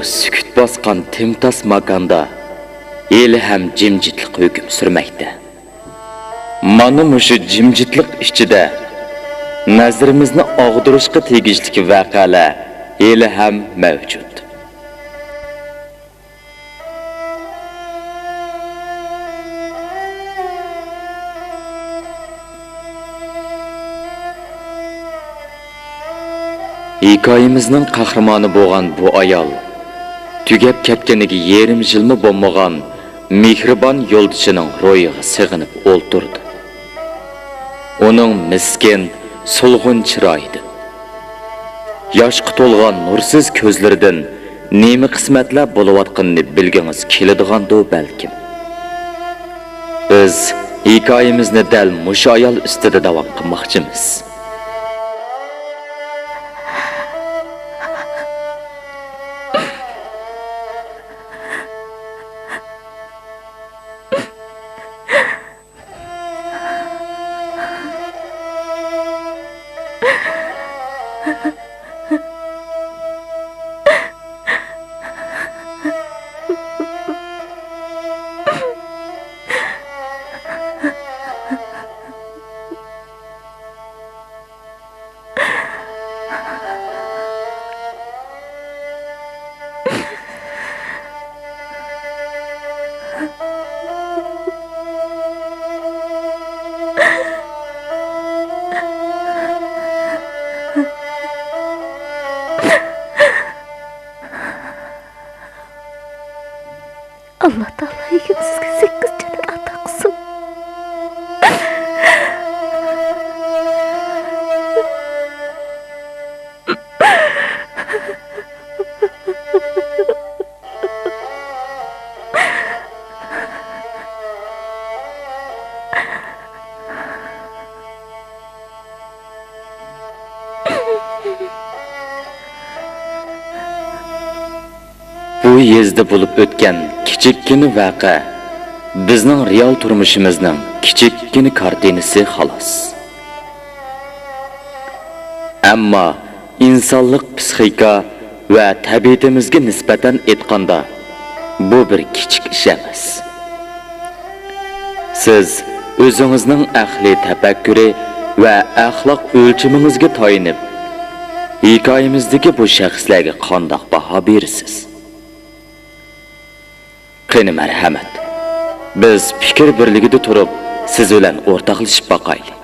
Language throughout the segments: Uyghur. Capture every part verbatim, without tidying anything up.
سۈكۈت باسقان تىمتاس ماكاندا ھېلىھەم جىمجىتلىق ھۆكۈم سۈرمەكتە. مانا مۇشۇ جىمجىتلىق ئىچىدە نەزىرىمىزنى ئاغدۇرۇشقا تېگىشلىك ۋەقەلەر ھېلىھەم مەۋجۇت. ھېكايىمىزنىڭ قەھرىمانى بولغان بۇ ئايال تۈگەپ كەتكىنىگە يېرىم يىلمۇ بولمىغان مېھرىبان يولدىشىنىڭ روھىغا سېغىنىپ ئولتۇرىدۇ. ئۇنىڭ مىسكىن، سولغۇن چىرايىدىن، ياشقا تولغان نۇرسىز كۆزلىرىدىن نېمە قىسمەتلەر بولۇۋاتقىنىنى بىلگىڭىز كېلىدىغاندۇ بەلكىم. بىز ھېكايىمىزنى دەل مۇشۇ ئايال ئۈستىدە داۋام قىلماقچىمىز. ئاللا تائالا ھېكىم سىزگە سەككىز جەننەت ئاتا قىلسۇن. بۇ يېزىدا بولۇپ ئۆتكەن كىچىككىنە ۋەقە بىزنىڭ رېئال تۇرمۇشىمىزنىڭ كىچىككىنە كارتىنىسى خالاس. ئەمما ئىنسانلىق پىسخىكا ۋە تەبىئىتىمىزگە نىسبەتەن ئېيتقاندا، بۇ بىر كىچىك ئىش ئەمەس. سىز ئۆزىڭىزنىڭ ئەقلىي تەپەككۇرى ۋە ئەخلاق ئۆلچىمىڭىزگە تايىنىپ، ھېكايىمىزدىكى بۇ شەخسلەرگە قانداق باھا بېرىسىز؟ قېنى، مەرھەمەت، بىز پىكىر بىرلىكىدە تۇرۇپ، سىز بىلەن ئورتاقلىشىپ باقايلى.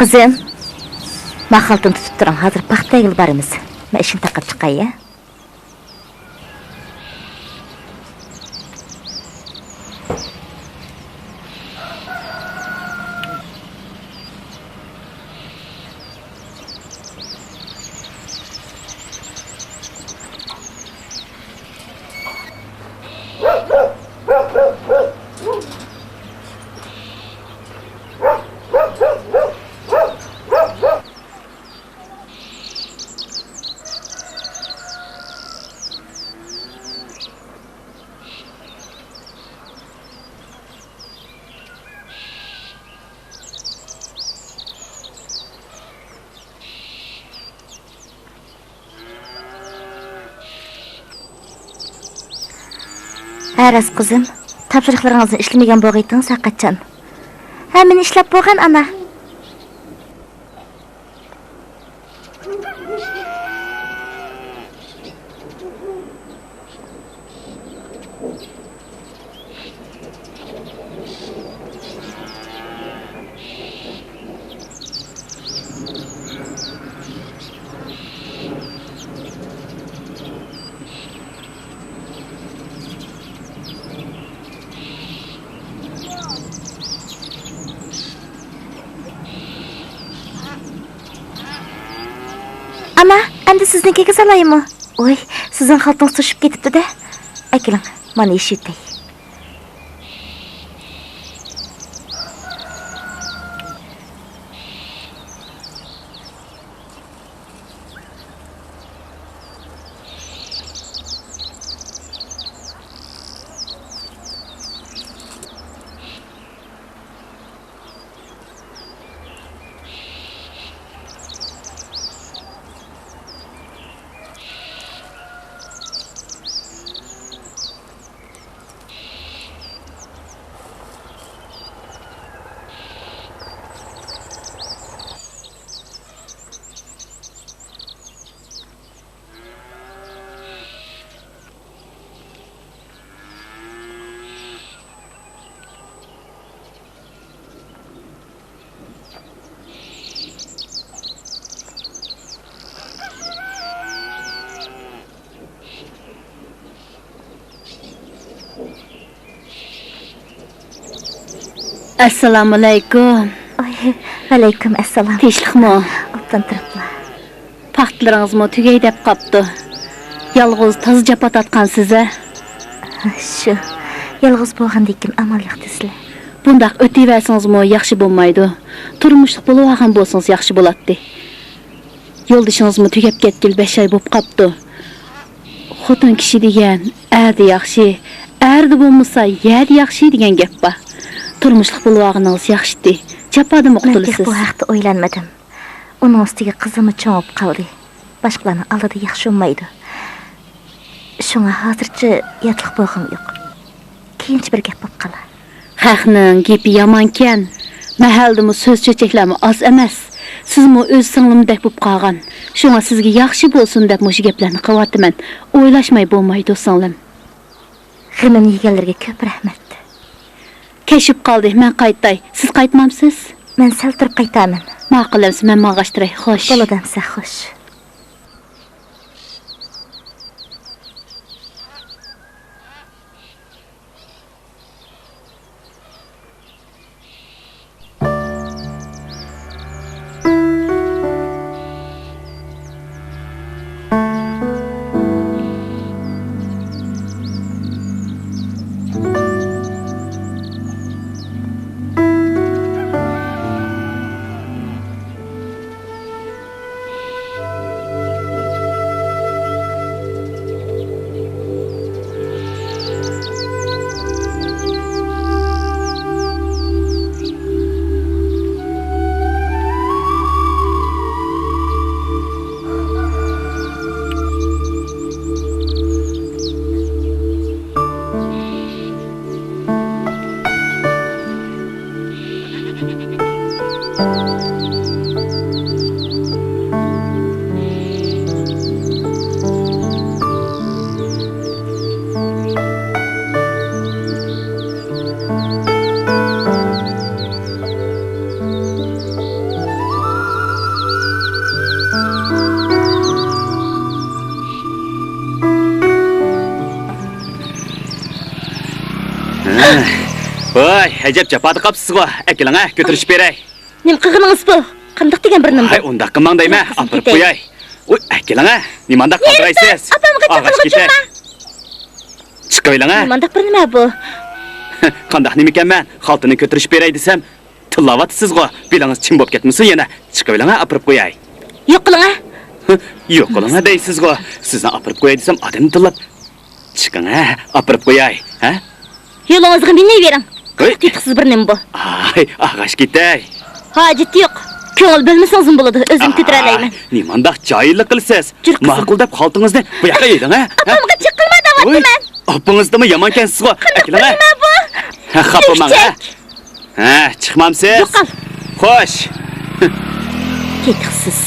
قىزىم، ماخالتىنى تۇتۇپ تۇرۇڭ، ھازىر پاختا تېگىلى بارىمىز. مەن ئىشىمنى تارقاپ چىقاي، يا. ئەرەز قىزىم، تاپشۇرۇقلىرىڭىزنى ئىشلىمىگەن بولغىيتىڭىز ھەققەتچان. ھەممىنى ئىشلەپ بولغان، ئانا. ئانا، ئەمدى سىزنىڭكىگە سالايمۇ؟ ۋوي، سىزنىڭ خالتىڭىز توشۇپ كېتىپتۇ-دە. ئەكېلىڭ، مانا يېشىۋېتەي. ئەسسالامۇئەلەيكۇم. ئاي، ۋەئەلەيكۇم ئەسسالام. تىنچلىقمۇ؟ ئوبدان تۇرۇپلا. پاختىلىرىڭىزمۇ تۈگەي دەپ قاپتۇ. يالغۇز تازا جاپا تارتقانسىز-ھە؟ شۇ، يالغۇز بولغاندىكىن ئامال يوق دېسىلە. بۇنداق ئۆتۈۋەرسىڭىزمۇ ياخشى بولمايدۇ. تۇرمۇشلۇق بولۇۋالغان بولسىڭىز ياخشى بولاتتى. يولدىشىڭىزمۇ تۈگەپ كەتكىلى بەش ئاي بوپ قاپتۇ. خوتۇن كىشى دېگەن ئەردە ياخشى، ئەردە بولمىسا يەردە ياخشى دېگەن گەپ بار. تۇرمۇشلۇق بولۇۋالغىنىڭىز ياخشىتى. جاپادىنمۇ قۇتۇلىسىز. مەن تېخى بۇ ھەقتە ئويلانمىدىم. ئۇنىڭ ئۈستىگە قىزىممۇ چوڭىيىپ قالدى. باشقىلارنىڭ ئالدىدا ياخشى بولمايدۇ. شۇڭا ھازىرچە ياتلىق بولغۇم يوق. كېيىنچە بىر گەپ بولۇپ قالار. خەقنىڭ گېپى يامانكەن. مەھەللىدىمۇ سۆز چۆچەكلەرمۇ ئاز ئەمەس. سىزمۇ ئۆز سىڭلىمدەك بولۇپ قالغان. شۇڭا سىزگە ياخشى بولسۇن دەپ مۇشۇ گەپلەرنى قىلىۋاتىمەن. ئويلاشماي بولمايدۇ، سىڭلىم. غېمىمنى يېگەنلىرىگە كۆپ رەھمەت. كەچ بولۇپ قالدى، مەن قايتاي. سىز قايتمامسىز؟ مەن سەل تۇرۇپ قايتارمەن. ماقۇل ئەمسە، مەن ماڭغاچتۇراي. خوش. بولىدۇ ئەمسە، خوش. ۋاي، ئەجەب جاپادا قاپسىزغۇ. ئەكېلىڭە، كۆتۈرۈشۈپ بېرەي. نېمە قىلغىنىڭىز بۇ؟ قانداق دېگەن بىر نېمە بۇ؟ ۋاي، ئۇنداق قىلماڭ دەيمەن، ئاپىرىپ قوياي. ۋاي، ئەكېلىڭە، نېمانداق قالدىرايسىز؟ ئاپامغا چېقىلغۇچۇڭما؟ چىقىۋېلىڭە. نېمانداق بىر نېمە بۇ؟ قانداق نېمىكەنمەن؟ خالتىنى كۆتۈرۈشۈپ بېرەي دېسەم، تىللاۋاتىسىزغۇ، بېلىڭىز چىم بولۇپ كەتمىسۇن يەنە. چىقىۋېلىڭە، ئاپىرىپ قوياي. يوق قىلىڭە. يوق قىلىڭە دەيسىزغۇ. سىزنى ئاپىرىپ قوياي دېسەم، ئادەمنى تىللاپ. چىقىڭە، ئاپىرىپ قوياي، ھە؟ يولىڭىزغا مېڭىۋېرىڭ. قانداق تېتىقسىز بىر نېمە بۇ؟ ئاي، ئاغاش كېتەي. ھاجىتى يوق. كۆڭۈل بۆلمىسىڭىزمۇ بولىدۇ، ئۆزۈم كۆتۈرەلەيمەن. نېمانداق جاھىللىق قىلىسىز؟ جۈر قىزىم. ماقۇل دەپ خالتىڭىزنى بۇ ياققا ئېلىڭە. ئاپامغا چېقىلما دەۋاتىمەن. ئاپىڭىزدىنمۇ يامانكەنسىزغۇ. ئەكېلىڭە. نېمە بۇ؟ ھە، خاپىماڭ، ھە؟ ئىششەك! ھە، چىقمامسىز؟ يوقال. خوش. كېتىڭ سىز.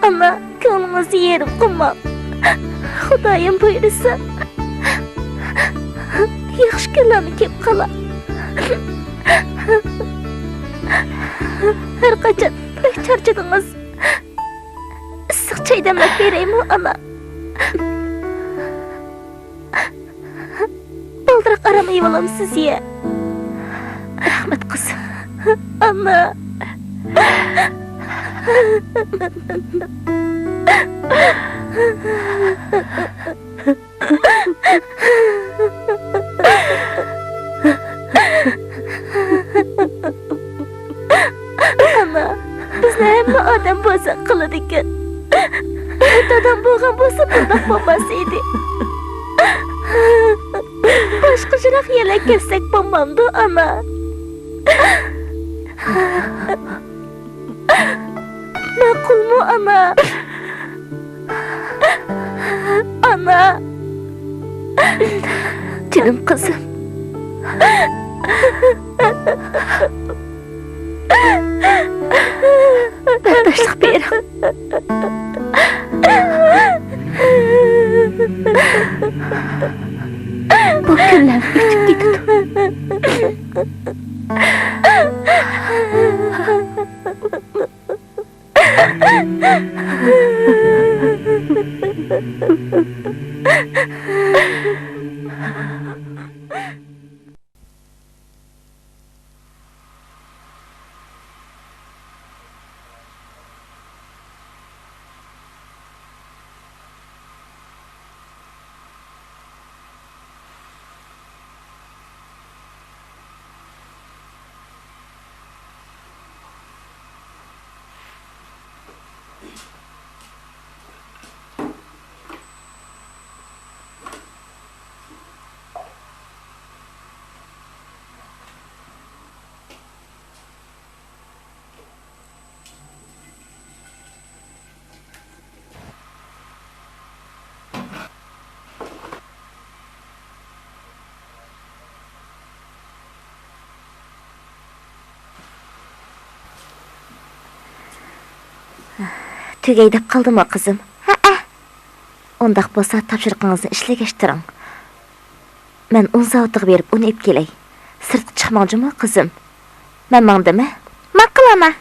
ئانا، كۆڭلىڭىزنى يېرىم قىلماڭ. خۇدايىم بۇيرۇسا، ياخشى كۈنلەرمۇ كېلىپ قالار. ھەر قاچان بەك چارچىدىڭىز. ئىسسىق چاي دەملەپ بېرەيمۇ، ئانا؟ بالدۇراق ئارام ئېلىۋالامسىز يە؟ رەھمەت، قىزىم. ئانا. ئانا، بىزنى ھەممە ئادەم بوزەك قىلىدىكەن. دادام بولغان بولسا بۇنداق بولماس ئىدى. باشقىچىراق يەرلەرگە كەتسەك بولمامدۇ، ئانا؟ ماقۇلمۇ، ئانا؟ ئانا! جېنىم قىزىم. بەرداشلىق بېرىڭ. بۇ كۈنلەر ئۆتۈپ كېتىدۇ. تۈگەي دەپ قالدىمۇ، قىزىم؟ ھەئە. ئۇنداق بولسا، تاپشۇرۇقىڭىزنى ئىشلىگەچ تۇرۇڭ. مەن ئۇن زاۋۇتىغا بېرىپ ئۇن ئېلىپ كېلەي. سىرتقا چىقماڭ جۇمۇ، قىزىم. مەن ماڭدىم، ھە؟ ماقۇل، ئانا.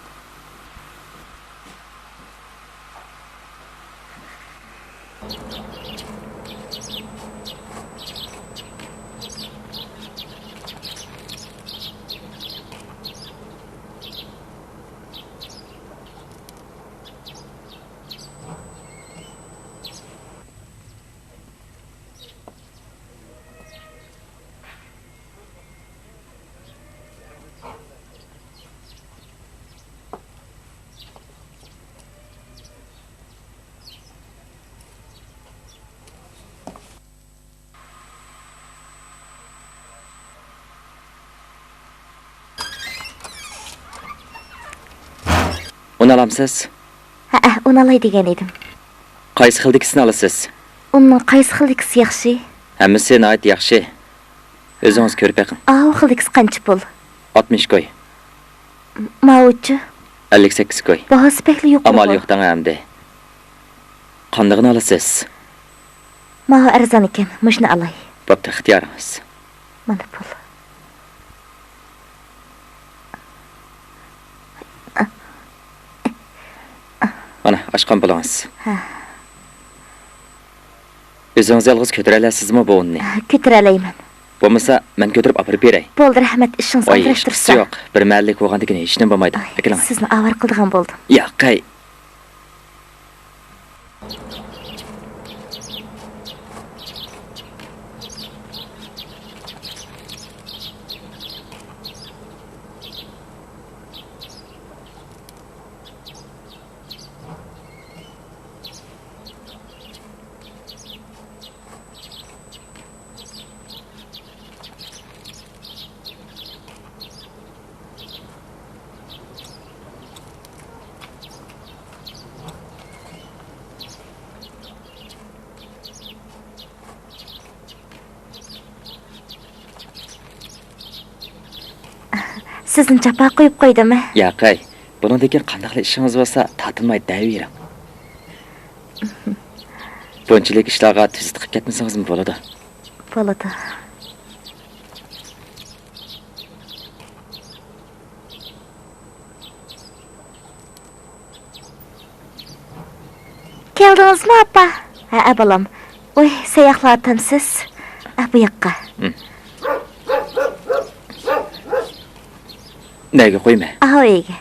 ئۇن ئالامسىز؟ ھەئە، ئۇن ئالاي دېگەن ئىدىم. قايسى خىلدىكىسىنى ئالىسىز؟ ئۇننىڭ قايسى خىلدىكىسى ياخشى؟ ھەممىسى ناھايىتى ياخشى. ئۆزىڭىز كۆرۈپ بېقىڭ. ئاۋۇ خىلدىكىسى قانچە پۇل؟ ئاتمىش كوي. ماۋۇچۇ؟ ئەللىك سەككىز كوي. باھاسى بەكلا يۇقىرى. ئامال يوق دەڭ ئەمدى. قاندىقىنى ئالىسىز؟ ماۋۇ ئەرزان ئىكەن، مۇشۇنى ئالاي. بوپتۇ، ئىختىيارىڭىز. مانا پۇل. مانا، ئاچقان پۇلىڭىز. ھە. ئۆزىڭىز يالغۇز كۆتۈرەلەيسىزمۇ بۇ ئۇننى؟ كۆتۈرەلەيمەن. بولمىسا، مەن كۆتۈرۈپ ئاپىرىپ بېرەي. بولدى، رەھمەت، ئىشىڭىز ئاي، ئاڭغىراشتۇرسا. ھېچقىسى يوق. بىر مەھەللىك بولغاندىكىن ھېچنېمە بولمايدۇ. ئاي، ئەكېلىڭ. سىزنى ئاۋارە قىلىدىغان بولدۇم. ياقەي. سىزنى جاپا قويۇپ قويدۇم. ياقەي، بۇنىڭدىن كېيىن قانداقلا ئىشىڭىز بولسا، تارتىنماي دەۋېرىڭ. بۇنچىلىك ئىشلارغا تۈزىتىپ كەتمىسىڭىزمۇ بولىدۇ. بولىدۇ. كەلدىڭىزمۇ، ئاپا؟ ھەئە، بالام. ۋاي، سەن ياقلاۋاتامسىز؟ ئە، بۇ ياققا. ھىم. نەگە قويىمەن؟ ئاۋۇ ئۆيگە.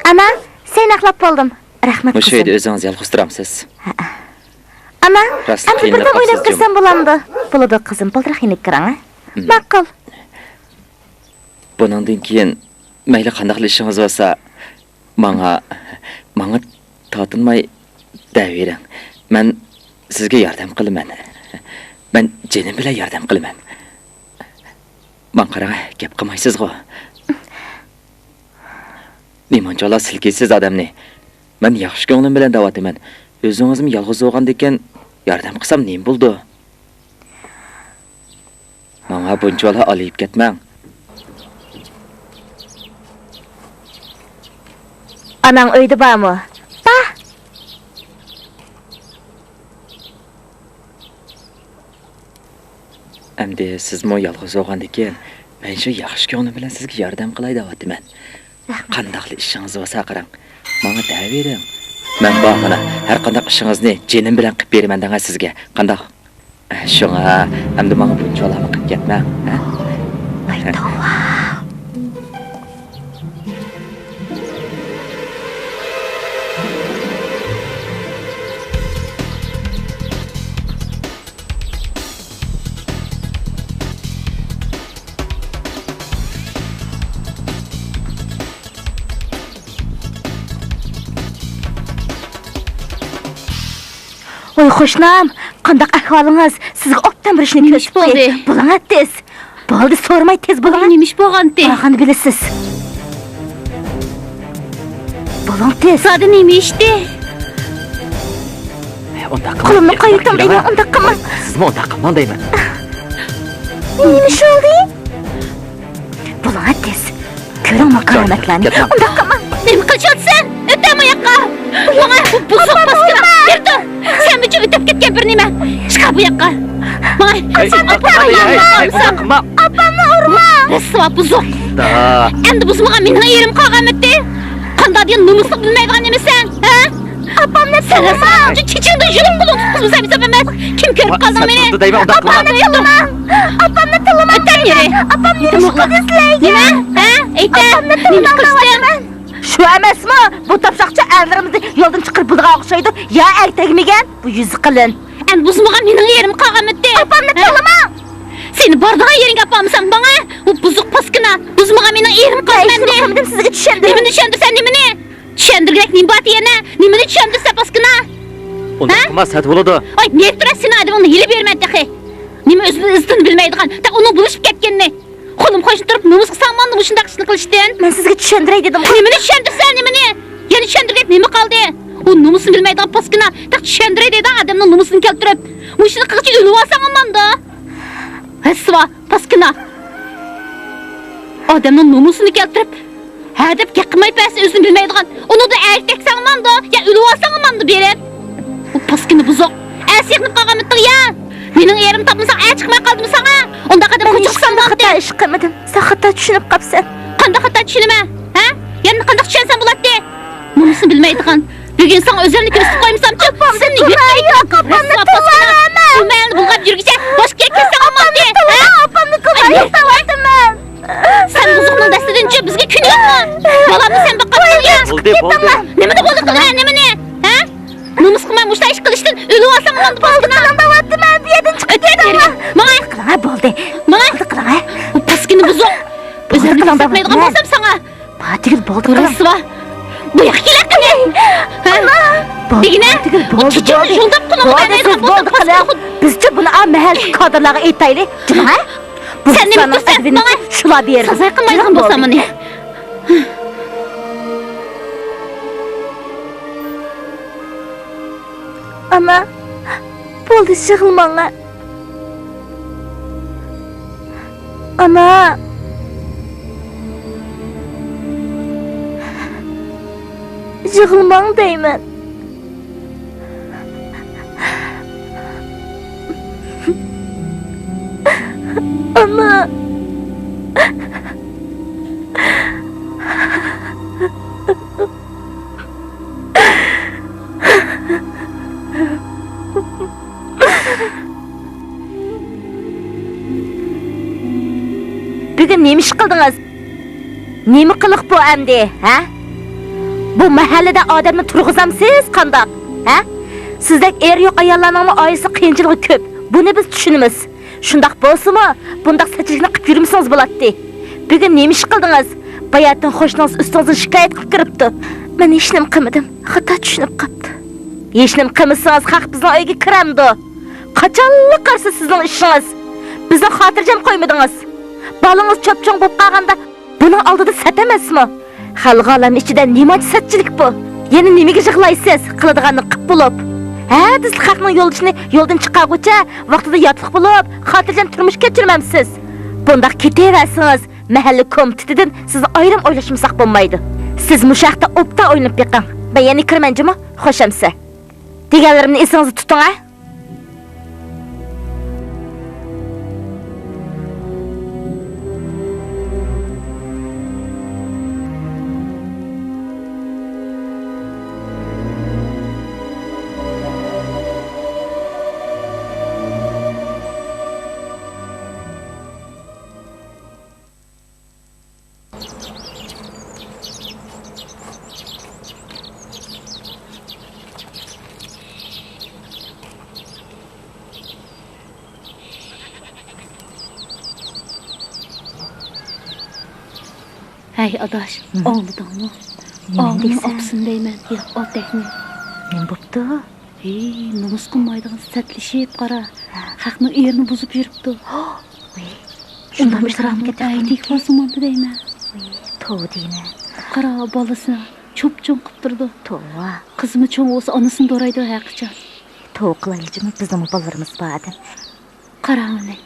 ئانا، سەن ئاقلاپ بولدۇم. رەھمەت، مۇشۇ قىزىم. ئۆيدە ئۆزىڭىز يالغۇز تۇرامسىز؟ ھەئە. ئانا، ئەمدى بىردەم ئويناپ كىرسەم بولامدۇ؟ بولىدۇ، قىزىم، بالدۇراق يېنىپ كىرىڭ، ھە؟ مم. ماقۇل. بۇنىڭدىن كېيىن مەيلى قانداقلا ئىشىڭىز بولسا، ماڭا، ماڭا تارتىنماي دەۋېرىڭ. مەن سىزگە ياردەم قىلىمەن. مەن جېنىم بىلەن ياردەم قىلىمەن. ماڭا قاراڭ، گەپ قىلمايسىزغۇ؟ نېمانچىلا سىلكىيسىز ئادەمنى. مەن ياخشى كۆڭلۈم بىلەن دەۋاتىمەن. ئۆزىڭىزمۇ يالغۇز بولغاندىكىن ياردەم قىلسام نېمە بولىدۇ؟ ماڭا بۇنچىۋالا ئالىيىپ كەتمەڭ. ئاناڭ ئۆيدە بارمۇ؟ بار. ئەمدى سىزمۇ يالغۇز بولغاندىكىن، مەن شۇ ياخشى كۆڭلۈم بىلەن سىزگە ياردەم قىلاي دەۋاتىمەن. رەھمەت. قانداقلا ئىشىڭىز بولسا قىلىڭ. ماڭا دەۋېرىڭ. مەن بار مانا، ھەر قانداق ئىشىڭىزنى جېنىم بىلەن قىلىپ بېرىمەن دەڭە سىزگە. قانداق؟ شۇڭا ئەمدى ماڭا بۇنچىۋالا قىلىپ كەتمەڭ، ھە؟ ۋاي توۋا. ۋاي قوشنام، قانداق ئەھۋالىڭىز؟ سىزگە ئوبدان بىر ئىشنى كۆرسىتىپ قوياي. نېمە ئىش بولدى؟ بولۇڭ تېز. بولدى، سورىماي تېز بولۇڭ. ۋاي، نېمە ئىش بولغانتى؟ بارغاندا بىلىسىز. بولۇڭ تېز. زادى نېمە ئىشتى؟ ئۇنداق قىلماڭ. قولۇمنى قويۇۋېتىڭ دەيمەن، ئۇنداق قىلماڭ. سىزمۇ ئۇنداق قىلماڭ دەيمەن. نېمە ئىش بولدى؟ بولۇڭ تېز. كۆرۈڭ ماڭا كارامەتلەرنى. كەتمەڭ. ئۇنداق قىلماڭ. نېمە قىلىشىۋاتىسەن؟ ئۆتە ماياققا. ماڭا بۇ بۇزۇق پاسكىنا. يۈر تۇر. سەن بىچە ئۆتۈپ كەتكەن بىر نېمە. چىقار بۇ ياققا. ماڭا. ئاپامنى ئۇرما. رەسۋا بۇزۇق. ئەمدى بۇزمىغان مېنىڭ ئېرىم قالغانمىتى؟ قانداق دېگەن نومۇسلۇق بىلمەيدىغان نېمىسەن، ھە؟ ئاپامنى تىللىما. سەن چېچىڭدىن يۇلۇن بۇلۇڭ تۇتقۇزۇپ ھېساب ئەمەس. كىم كۆرۈپ قالدىڭ مېنى؟ ئاپامنى تىللىما. ئاپامنى تىللىما. ئۆتەڭ يېرى. ئاپام نېمە ئىش قىلدى سىلەرگە؟ نېمە؟ ھە؟ ئېيتە. ئاپامنى تىللىما دەۋاتىمەن. شۇ ئەمەسمۇ؟ بۇ تاپشاقچى ئەرلىرىمىزنى يولدىن چىقىرىپ بولىدىغان ئوخشايدۇ. يا ئەگىتەگمىگەن بۇ يۈزى قېلىن. ئەمدى بۇزمىغان مېنىڭ يېرىم قالغانمىتى؟ ئاپامنى تىللىما. سېنى بارىدىغان يېرىڭگە ئاپارمىسام ماڭا. بۇ بۇزۇق پاسكىنا. بۇزمىغان مېنىڭ يېرىم قالغانمىتى؟ سىزگە چۈشەندىم. نېمىنى چۈشەندۈرسەن نېمىنى؟ چۈشەندۈرگۈدەك نېمە بار يەنە؟ نېمىنى چۈشەندۈرسە پاسكىنا؟ ئۇنداق قىلما، سەت بولىدۇ. ئاي، نېرى تۇرە سېنىڭ ئادىمىڭنى يېلىپ بېرىمەن تېخى. نېمە ئۆزىنىڭ ئىززىتىنى بىلمەيدىغان، تېخى ئۇنىڭ بولۇشۇپ كەتكىنىنى. قولۇم قوشنا تۇرۇپ، نومۇسقا سالمامدۇ مۇشۇنداق ئىشنى قىلىشتىن؟ مەن سىزگە چۈشەندۈرەي دېدىمغۇ. نېمىنى چۈشەندۈرسەن، نېمىنى؟ يەنە چۈشەندۈرگەن نېمە قالدى؟ ئۇ نومۇسنى بىلمەيدىغان پاسكىنا، تېخى چۈشەندۈرەي دەيدۇ ئادەمنىڭ نومۇسىنى كەلتۈرۈپ. مۇشۇنى قىلغىچە ئۆلۈۋالساڭ ئاماندا. رەسۋا، پاسكىنا. ئادەمنىڭ نومۇسىنى كەلتۈرۈپ، ھە دەپ گەپ قىلماي بەرسە ئۆزىنى بىلمەيدىغان. ئۇنىڭدىن ئەركە تەگسەڭ مامدۇ، يا ئۆلۈۋالساڭ مامدۇ بېرىپ. ئۇ پاسكىنا بۇزۇق. ئەسلى يىغنىپ قالغانمىتىڭ يا؟ مېنىڭ ئېرىمنى تاپمىساڭ ئەر چىقماي قالدىمۇ ساڭا؟ ئۇنداق ئادەم مەن قوچاق ھېچقانداق سالمامتى. خاتا ئىش قىلمىدىم. سەن خاتا چۈشىنىپ قاپسەن. قانداق خاتا چۈشىنىمەن؟ ھە؟ يەنە قانداق چۈشەنسەم بولاتتى؟ نومۇسنى بىلمەيدىغان. بۈگۈن ساڭا ئۆزۈمنى كۆرسىتىپ قويمىسامچۇ، سېنى يۆتكەيمەن. يوق، ئاپامنى تىللاۋەرمە. بۇ مەھەلدە بۇلغاپ يۈرگۈچە باشقا يەرگە كەتسەڭ بولمامتى؟ ھە؟ ئاپامنى تىللا، يوقلاۋاتىمەن. سەن بۇزۇقنىڭ دەستىدىنچۇ بىزگە كۈن يوقمۇ؟ بالامنى سەن باققانسەن يا؟ بولدى، بولدى. نېمىدە بولدى قىلىمەن، نېمىنى؟ ھە؟ نومۇس قىلماي مۇشۇنداق ئىش قىلىشتىن ئۆلۈۋالساڭ بولدى، پاسكىنا. بولدى، بولدى، بولدى، بۇ يەردىن چىقىپ كېتىڭ. ماڭا. قىلىڭە، بولدى. ماڭا. بولدى، قىلىڭە. بۇ پاسكىنا بۇزۇق. ئۆزۈمنى كۆرسەتمەيدىغان بولسام ساڭا. بۇ تۈگۈل بولدى، قىلىڭ. رەسۋا. بۇ ياققا كېلە قېنى. ھە؟ دېگىنە. تۈگۈل، بولدى، بولدى. بولدى، سىز بولدى، قىلىڭ. بىزچە بۇنى ئا مەھەللىدىكى كادىرلارغا ئېيتايلى. جۇمۇ، ھە؟ سەن نېمە قىلىسەن ماڭا؟ شۇلار بېرىدۇ. سازاي قىلمايدىغان بولسام مانا. ئانا، بولدى، يىغلىماڭلار. ئانا، يىغلىماڭ دەيمەن. ئانا. بۈگۈن نېمە ئىش قىلدىڭىز؟ نېمە قىلىق بۇ ئەمدى، ھە؟ بۇ مەھەللىدە ئادەمنى تۇرغۇزامسىز قانداق، ھە؟ سىزدەك ئېرى يوق ئاياللارنىڭمۇ ئائىلىسىنىڭ قىيىنچىلىقى كۆپ. بۇنى بىز چۈشىنىمىز. شۇنداق بولسىمۇ، بۇنداق سەتچىلىكنى قىلىپ يۈرمىسىڭىز بولاتتى. بۈگۈن نېمە ئىش قىلدىڭىز؟ باياتىن قوشنىڭىز ئۈستىڭىزدىن شىكايەت قىلىپ كىرىپتۇ. مەن ھېچنېمە قىلمىدىم. خاتا چۈشىنىپ قاپتۇ. ھېچنېمە قىلمىسىڭىز، خەق بىزنىڭ ئۆيگە كىرەمدۇ؟ قاچانلا قارىسا سىزنىڭ ئىشىڭىز. بىزنى خاتىرجەم قويمىدىڭىز. بالىڭىز چوپچوڭ بولۇپ قالغاندا بۇنىڭ ئالدىدا سەت ئەمەسمۇ؟ خەلق ئالەم ئىچىدە نېمانچە سەتچىلىك بۇ؟ يەنە نېمىگە يىغلايسىز؟ قىلىدىغاننى قىپ بولۇپ. ھە دېسە خەقنىڭ يولدىشىنى يولدىن چىقارغۇچە ۋاقتىدا ياتلىق بولۇپ، خاتىرجەم تۇرمۇش كەچۈرمەمسىز؟ بۇنداق كېتىۋەرسىڭىز، مەھەللە كومىتېتىدىن سىزنى ئايرىم ئويلاشمىساق بولمايدۇ. سىز مۇشۇ ھەقتە ئوبدان ئويلىنىپ بېقىڭ. مەن يەنە كىرىمەن جۇمۇ، خوش ئەمىسە. دېگەنلىرىمنى ئېسىڭىزدە تۇتۇڭ ھە. ھەي ئاداش، ھە؟ ئاڭلىدىڭمۇ؟ نېمە ئاۋۇنىڭ دەيسەن؟ ئاپىسىنى دەيمەن، ياق ئاتەكنى. نېمە بوپتۇ؟ ھېي، نومۇس قىلمايدىغان سەتلىشىپ قارا. ھە. خەقنىڭ ئېرىنى بۇزۇپ يۈرۈپتۇ. ۋىي، شۇنداق ئۇنىڭ ئىشلارمۇ كېتىپ ئەي قالدىكى تېگىۋالسىمامدۇ دەيمەن. ۋىي، توۋا دەيمەن. قارا، بالىسىنى چوپچوڭ قىپ تۇرىدۇ. توۋا. قىزمۇ چوڭ بولسا ئانىسىنى دورايدۇ ھەرقاچان. توۋا قىلايلى جۇمۇ، بىزنىڭمۇ بالىلىرىمىز بار ئادەم. قاراڭلى.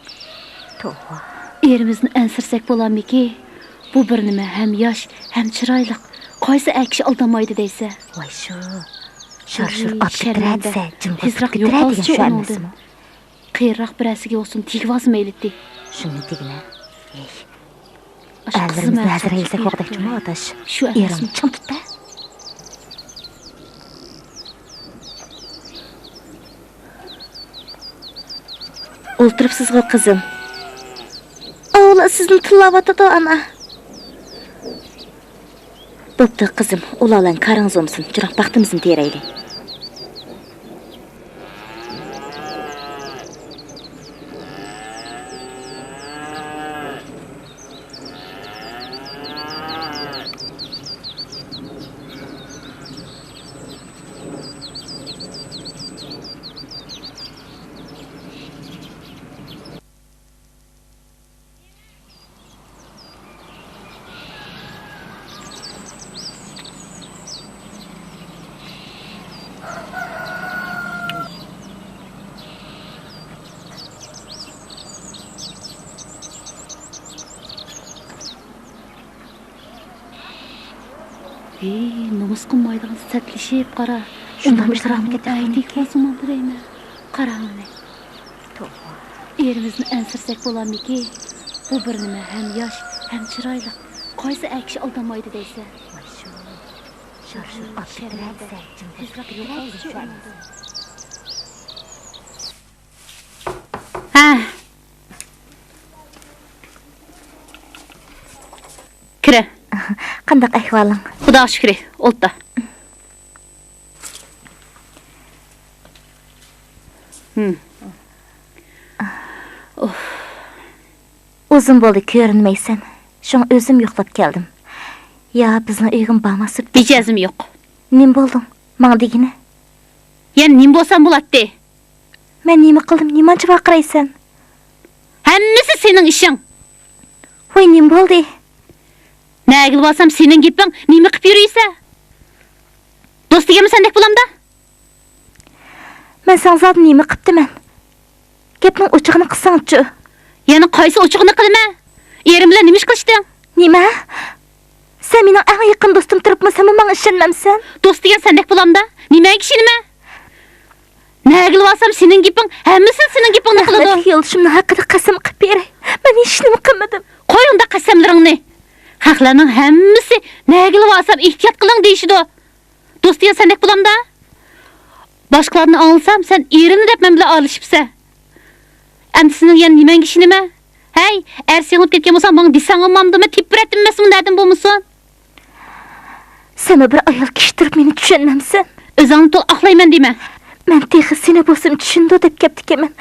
توۋا. ئېرىمىزنى ئەنسىرىسەك بولارمىكى؟ بۇ بىر نېمە ھەم ياش، ھەم چىرايلىق. قايسى ئەر كىشى ئالدانمايدۇ دەيسە؟ ۋاي شۇ. شارشۇر ئاپكېتىپتۇرە دېسە، جىم قويۇپ كېتىپتۇرە دېگەن شۇ ئەمەسمۇ؟ قېرىراق بىرەرسىگە بولسۇن تېگىۋالسا مەيلىتتى. شۇنى دېگىنە. ھېي. ئاشۇ قىزىم ھەزرەيلىسەك بوغدەك جۇمۇ ئاداش. شۇ ئەمەسمۇ؟ ئېرىڭنى چىڭ تۇت-دە. ئولتۇرۇپسىزغۇ، قىزىم؟ ئاۋۇلار سىزنى تىللاۋاتىدۇ، ئانا. بوپتۇ، قىزىم، ئۇلار بىلەن كارىڭىز بولمىسۇن، جۇراڭ بەختىمىزنى تېرەيلى. ھېي، نومۇس قىلمايدىغان سەتلىشىپ قارا. شۇنداق ئۇنىڭ ئىشلارمۇ كېرەكمۇ كېتىۋاتقان ئەينىك ئىكەن. بولسىمۇ بىلەيمەن. قاراڭ ئەنە. توۋا. ئېرىمىزنى ئەنسىرىسەك بولامدىكى؟ بۇ بىر نېمە ھەم ياش، ھەم چىرايلىق. قايسى ئەر كىشى ئالدانمايدۇ دەيسەن؟ ۋاي شۇ. شارشۇپ ئاپتۇ تۇرۇۋەرسە، جىم تۇرۇپ كېتىۋەرسە. ھە. كىرە. قانداق ئەھۋالىڭ؟ خۇداغا شۈكرى، ئولتۇر. ھىم. ئۇزۇن بولدى كۆرۈنمەيسەن. شۇڭا ئۆزۈم يوقلاپ كەلدىم. يا بىزنىڭ ئۆيگىمۇ بارماسۇن؟ مىجەزىم يوق. نېمە بولدۇڭ؟ ماڭا دېگىنە. يەنە نېمە بولسام بولاتتى؟ مەن نېمە قىلدىم؟ نېمانچە ۋارقىرايسەن؟ ھەممىسى سېنىڭ ئىشىڭ. ۋاي، نېمە بولدى؟ نەگىلا بارسام سېنىڭ گېپىڭ، نېمە قىپ يۈرۈيسە؟ دوست دېگەنمۇ سەندەك بولامدا؟ مەن ساڭا زادى نېمە قىپتىمەن؟ گەپنىڭ ئوچۇقىنى قىلساڭچۇ؟ يەنە قايسى ئوچۇقىنى قىلىمەن؟ ئېرىم بىلەن نېمە ئىش قىلىشتىڭ؟ نېمە؟ سەن مېنىڭ ئەڭ يېقىن دوستۇم تۇرۇپمۇ سەنمۇ ماڭا ئىشەنمەمسەن؟ دوست دېگەن سەندەك بولامدا؟ نېمەڭگە ئىشىنىمەن؟ نەگىلا بارسام سېنىڭ گېپىڭ، ھەممىسى سېنىڭ گېپىڭنى قىلىدۇ. رەھمەتلىك يولدىشىمنىڭ ھەققىدە قەسەم قىلىپ بېرەي. مەن ھېچنېمە قىلمىدىم. قوي ئۇنداق قەسەملىرىڭنى. خەقلەرنىڭ ھەممىسى نەگىلا بارسام ئېھتىيات قىلىڭ دېيىشىدۇ. دوست دېگەن سەندەك بولامدا؟ باشقىلاردىن ئاڭلىسام، سەن ئېرىمنى دەپ مەن بىلەن ئارىلىشىپسەن. ئەمدى سېنىڭ يەنە نېمەڭگە ئىشىنىمەن؟ ھەي، ئەر سېغىنىپ كەتكەن بولساڭ، ماڭا دېسەڭ بولمامدۇ؟ مەن تېپىپ بېرەتتىم ئەمەسمۇ، نەدىن بولمىسۇن؟ سەنمۇ بىر ئايال كىشى تۇرۇپ مېنى چۈشەنمەمسەن؟ ئۆزۈڭنى تولا ئاقلايمەن دېمە. مەن تېخى سېنى بولسىمۇ چۈشىنىدۇ دەپ كەپتىكەنمەن.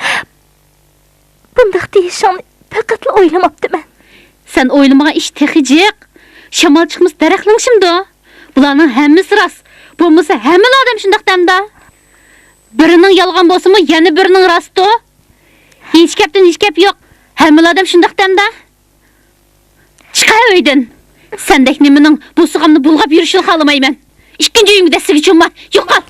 بۇنداق دېيىشىڭنى پەقەتلا ئويلىماپتىمەن. سەن ئويلىمىغان ئىش تېخى جىق. شامال چىقمىسا دەرەخ لىڭشىمدۇ؟ بۇلارنىڭ ھەممىسى راست. بولمىسا ھەممىلا ئادەم شۇنداق دەمدا. بىرىنىڭ يالغان بولسىمۇ يەنە بىرىنىڭ راستتۇ. ھېچ گەپتىن ھېچ گەپ يوق. ھەممىلا ئادەم شۇنداق دەمدا. چىقار ئۆيدىن. سەندەك نېمىنىڭ بوسۇغامنى بۇلغاپ يۈرۈشىنى خالىمايمەن. ئىككىنچى ئۆيۈڭگە دەسسىگە چومما. يوقال.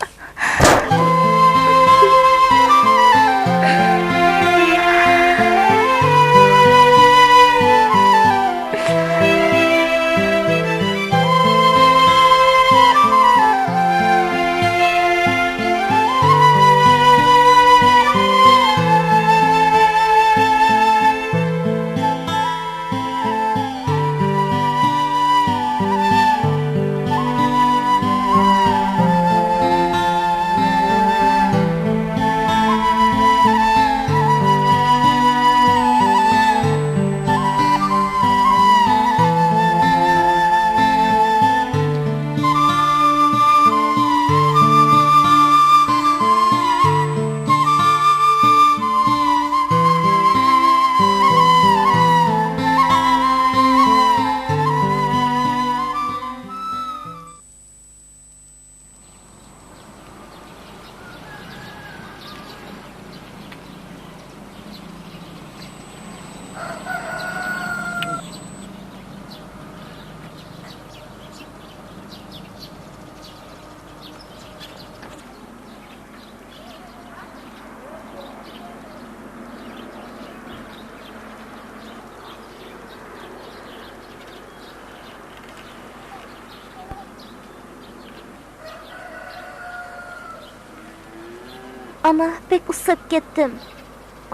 ئانا، بەك ئۇسساپ كەتتىم.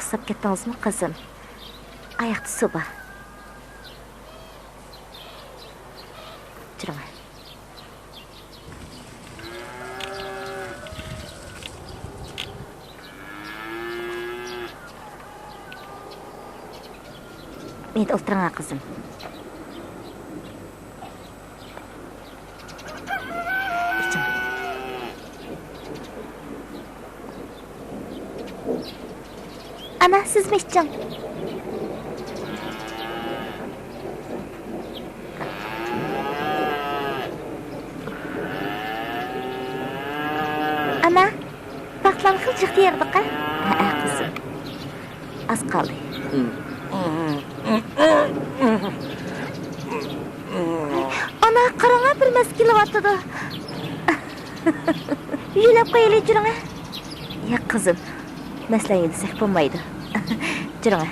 ئۇسساپ كەتتىڭىزمۇ، قىزىم؟ ئاياقتا سۇ بار. تۇرۇڭ. مەيدە ئولتۇرۇڭ، قىزىم. ئىچىڭ. ئانا، سىزمۇ ئىچىڭ. ئانا، ۋاقىتلارمۇ خېلى جىق تېرىدۇق-ھە؟ ھەئە، قىزىم. ئاز قالدى. ئانا، قاراڭا، بىر مەس كېلىۋاتىدۇ. يۆلەپ قويايلى، جۈرۈڭە. ياق، قىزىم. مەسىلەن، يۆلىسەك بولمايدۇ. جۈرۈڭە.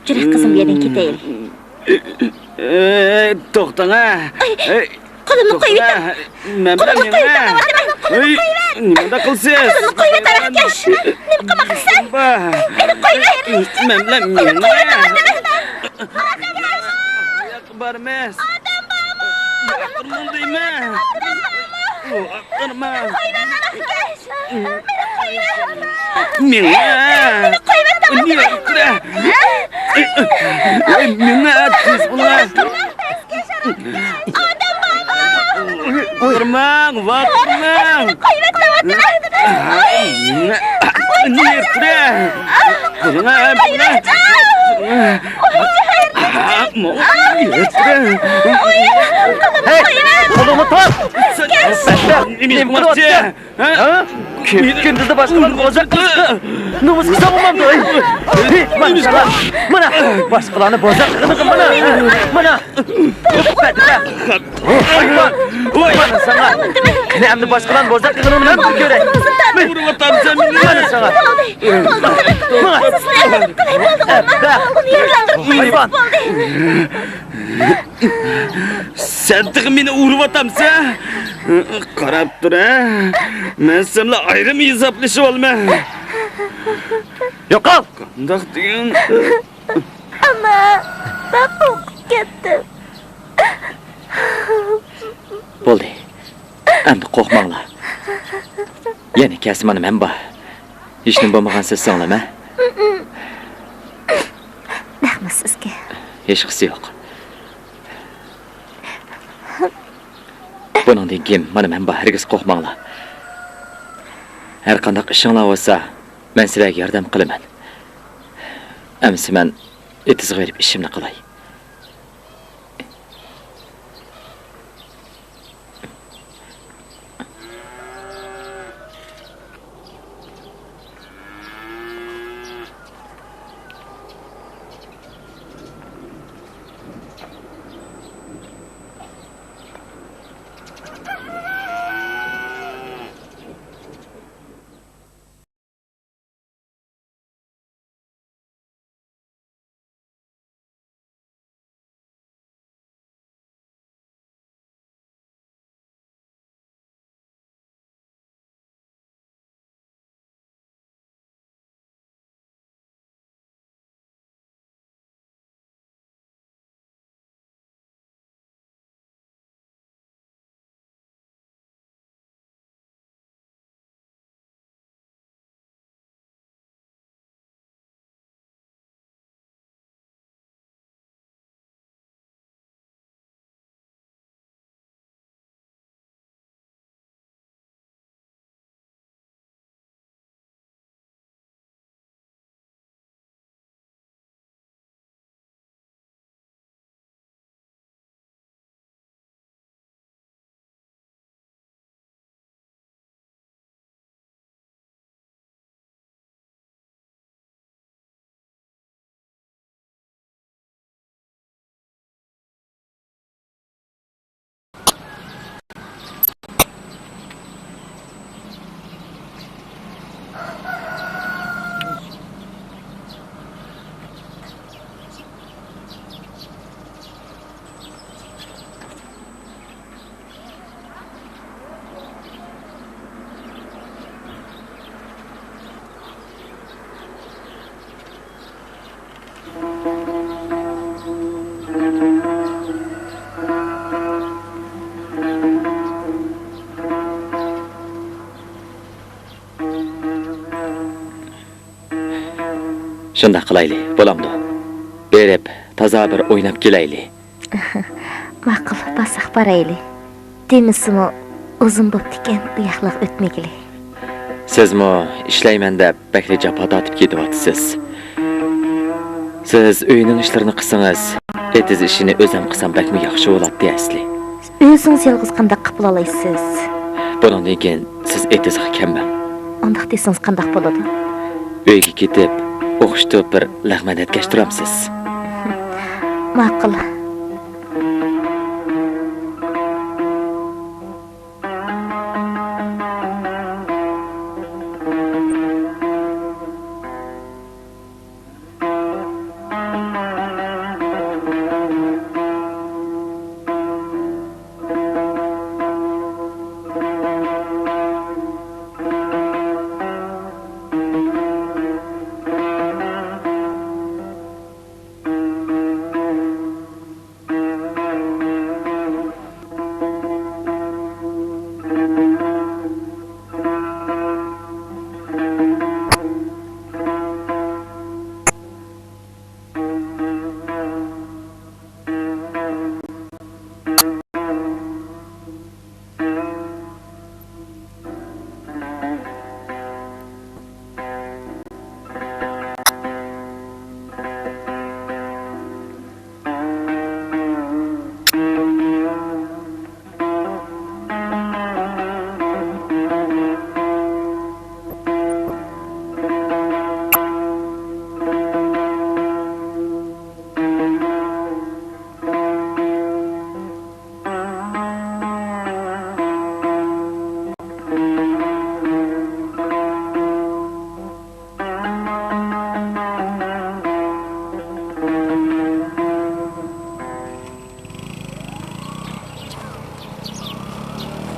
جۈرە قىزىم، بۇ يەردىن كېتەيلى. ئەي، توختاڭ ھە. ئەي، قولۇمنى قويۇۋېتىڭ. مەن بىلەن قولۇمنى قويۇۋېتىڭ، دەۋاتىمەن. قولۇمنى قويۇۋېتىڭ. نېمە قىلسىز؟ قولۇمنى قويۇۋېتىڭ، ئەركەش. نېمە قىلماقچىسىز؟ مېنى قويۇۋېتىڭ. مەن بىلەن مېنى قويۇۋېتىڭ، دەۋاتىمەن. بارمىز. ئادەم بارمۇ؟ ياقتۇرماڭ دەيمەن. ياقتۇرماڭ. مېڭە. مېنى قويۇۋېتىڭ. مېڭە، تېز بولۇڭ. ئادەم بارمۇ؟ ۋارقىرىماڭ، ۋارقىرىماڭ. مېنى قويۇۋېتىڭ. مېڭە. ھەي، قولۇڭنى تارت! نېمە قىلىۋاتىسەن؟ ھە؟ كۈندۈزدە باشقىلارنى بوزەك قىلىشقا نومۇس قىلساڭ بولمامدۇ؟ ھېي، مانا ساڭا، مانا باشقىلارنى بوزەك قىلغىنىڭغا مانا، مانا. مانا ساڭا. قېنى ئەمدى باشقىلارنى بوزەك قىلغىنىڭنى مەن بىر كۆرەي. ئۇرۇۋاتامسەن مېنى؟ مانا ساڭا. ماڭا. ئەبدە. ھايۋان. سەن تېخى مېنى ئۇرۇۋاتامسەن؟ قاراپ تۇر ھە. مەن سەن بىلەن ئايرىم ھېسابلىشىۋالىمەن. يوقال! قانداق دېگەن؟ ئانا، مەن قورقۇپ كەتتىم. بولدى. ئەمدى قورقماڭلار. يەنە كەلسە مانا مەن بار. ھېچنېمە بولمىغانسىز سىڭلىم ھە؟ رەھمەت سىزگە. ھېچقىسى يوق. بۇنىڭدىن كېيىن مانا مەن بار، ھەرگىز قورقماڭلار. ھەر قانداق ئىشىڭلار بولسا، مەن سىلەرگە ياردەم قىلىمەن. ئەمىسە مەن ئېتىزغا بېرىپ ئىشىمنى قىلاي. شۇنداق قىلايلى، بولامدۇ؟ بېرىپ، تازا بىر ئويناپ كېلەيلى. ماقۇل، بارساق بارايلى. دېمىسىمۇ، ئۇزۇن بوپتىكەن، ئۇياقلارغا ئۆتمىگىلى. سىزمۇ ئىشلەيمەن دەپ، بەكلا جاپا تارتىپ كېتىۋاتىسىز. سىز ئۆينىڭ ئىشلىرىنى قىلسىڭىز، ئېتىز ئىشىنى ئۆزۈم قىلسام بەكمۇ ياخشى بولاتتى ئەسلى. ئۆزىڭىز يالغۇز قانداق قىلىپ بولالايسىز؟ بۇنىڭدىن كېيىن سىز ئېتىزغا كەلمەڭ. ئانداق دېسىڭىز قانداق بولىدۇ؟ ئۆيگە كېتىپ، ئوخشىتىپ بىر لەغمەن ئەتكەچتۇرامسىز؟ ماقۇل.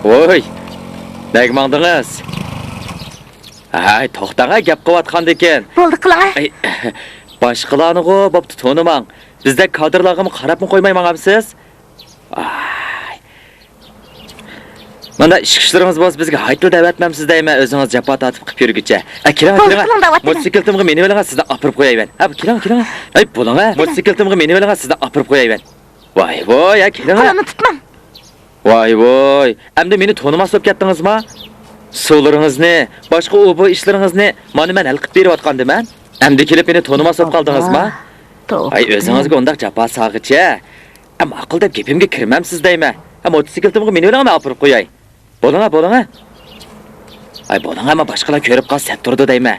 ۋوي، نەگە ماڭدىڭىز؟ ھەي، توختاڭە، گەپ قىلىۋاتقاندىكىن. بولدى، قىلىڭە. ئەي، باشقىلارنىغۇ بوپتۇ تونۇماڭ. بىزدەك كادىرلارغىمۇ قاراپمۇ قويماي ماڭامسىز؟ ئاي. مانا ئىش-كۈچلىرىڭىز بولسا بىزگە ھايتىلا دەۋەتمەمسىز دەيمەن، ئۆزىڭىز جاپا تارتىپ قىپ يۈرگۈچە. ئە، كېلىڭە، بولدى، كېلىڭە. قىلىڭ دەۋاتىمەن. موتوسىكلىتىمغا مىنىۋېلىڭە، سىزنى ئاپىرىپ قويايمەن. ھە، كېلىڭە، كېلىڭە. ئەي، بولۇڭە. موتوسىكلىتىمغا مىنىۋېلىڭە، سىزنى ئاپىرىپ قويايمەن. ۋاي، ۋوي، ھە، كېلىڭە. قولۇمنى تۇتماڭ. ۋاي، ۋوي. ئەمدى مېنى تونۇماس بولۇپ كەتتىڭىزما؟ سۇلىرىڭىزنى، باشقا ئۇ بۇ ئىشلىرىڭىزنى مانا مەن ھەل قىلىپ بېرىۋاتقاندىمەن. ئەمدى كېلىپ مېنى تونۇماس بولۇپ قالدىڭىزما؟ توۋا. ھەي، ئۆزىڭىزگە ئۇنداق جاپا سالغىچە. ئە، ماقۇل دەپ گېپىمگە كىرمەمسىز دەيمەن. ئە، موتوسىكلىتىمغا مىنىۋېلىڭە، مەن ئاپىرىپ قوياي. بولۇڭە، بولۇڭە. ئاي، بولۇڭە، ئەمما باشقىلار كۆرۈپ قالسا سەت تۇرىدۇ دەيمەن.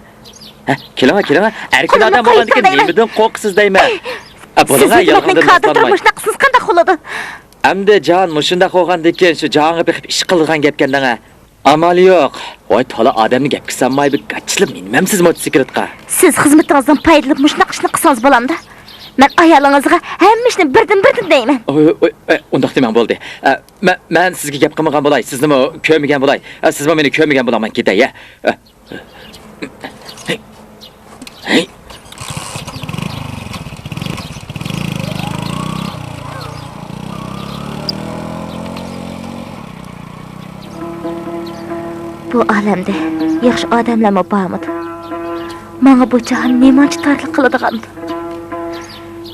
ھە، كېلىڭە، كېلىڭە. ئەركىن ئادەم بولغاندىكىن نېمىدىن قورقىسىز دەيمەن. ئە، بولۇڭە، يالغاندىن كادىر تۇرۇپ مۇشۇنداق قىلسىڭىز قانداق بولىدۇ؟ ئەمدى جان، مۇشۇنداق بولغاندىكىن شۇ جانغا بېقىپ ئىش قىلىدىغان گەپكەن دەڭە. ئامال يوق. ۋاي، تولا ئادەمنى گەپكە سالماي بىر گاچىلىپ مىنمەمسىز موتوسىكلىتقا؟ سىز خىزمىتىڭىزدىن پايدىلىنىپ مۇشۇنداق ئىشنى قىلسىڭىز بولامدۇ؟ مەن ئايالىڭىزغا ھەممە ئىشنى بىردىن بىردىن دەيمەن. ئوي، ئوي، ئوي، ئۇنداق دېمەڭ بولدى. ئە، مە-، مەن سىزگە گەپ قىلمىغان بولاي، سىزنىمۇ كۆرمىگەن بولاي. ئە، سىزمۇ مېنى كۆرمىگەن بولاڭ، مەن كېتەي، ھە. ئە. بۇ ئالەمدە ياخشى ئادەملەرمۇ بارمىدۇ؟ ماڭا بۇ جاھان نېمانچە تارلىق قىلىدىغاندۇ؟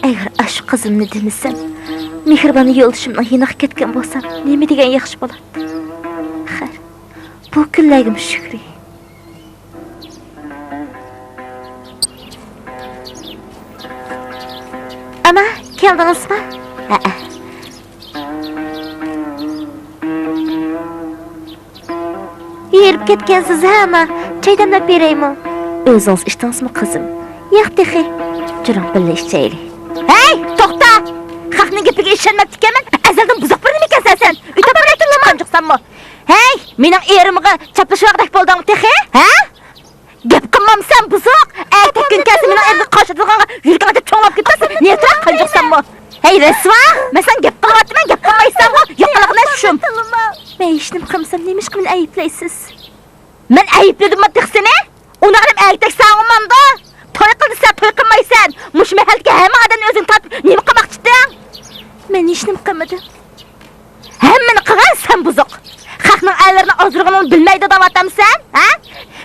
ئەگەر ئاشۇ قىزىمنى دېمىسەم، مېھرىبان يولدىشىمنىڭ يېنىغا كەتكەن بولسام، نېمە دېگەن ياخشى بولاتتى؟ خەير، بۇ كۈنلەرگىمۇ شۈكرى. ئانا، كەلدىڭىزمۇ؟ ھەئە. ھېرىپ كەتكەنسىز ھە، ئانا؟ چاي دەملەپ بېرەيمۇ؟ ئۆزىڭىز ئىچتىڭىزمۇ، قىزىم؟ ياق تېخى. جۈرۈڭ، بىللە ئىچەيلى. ھەي، توختا! خەقنىڭ گېپىگە ئىشەنمەپتىكەنمەن. ئەزەلدىن بۇزۇق بىر نېمىكەنسەن سەن. ئۆتۈپ بېرەيلى، قانجۇقسەنمۇ؟ ھەي، مېنىڭ ئېرىمغا چاپلىشىۋاغدەك بولدۇڭ تېخى، ھە؟ گەپ قىلمامسەن، بۇزۇق! ئەتە كۈن كەلسە مېنىڭ ئېرىمگە قارشى تۇرغانغا يۈرىكىڭ ئاچچىق چوڭلاپ كېتىپسەن. نېمىتراق قانجۇقسەنمۇ؟ ھەي، رەسۋا! مەن ساڭا گەپ قىلىۋاتىمەن، گەپ قىلمايسەنغۇ؟ يوقىلىغىنە شۇم! مەن ھېچنېمە قىلمىسام، نېمىشقا مېنى ئەيىبلەيسىز؟ مەن ئەيىبلىدىممۇ تېخى سېنى؟ ئۇنداق ئادەم ئەگدەك ساڭا ئۇنامدۇ؟ توي قىل دېسە توي قىلمايسەن. مۇشۇ مەھەللىدىكى ھەممە ئادەمنى ئۆزۈڭگە تارتىپ نېمە قىلماقچىتىڭ؟ مەن ھېچنېمە قىلمىدىم. ھەممىنى قىلغان سەن بۇزۇق. خەقنىڭ ئەرلىرىنى ئازدۇرغىنىڭنى بىلمەيدۇ دەۋاتامسەن، ھە؟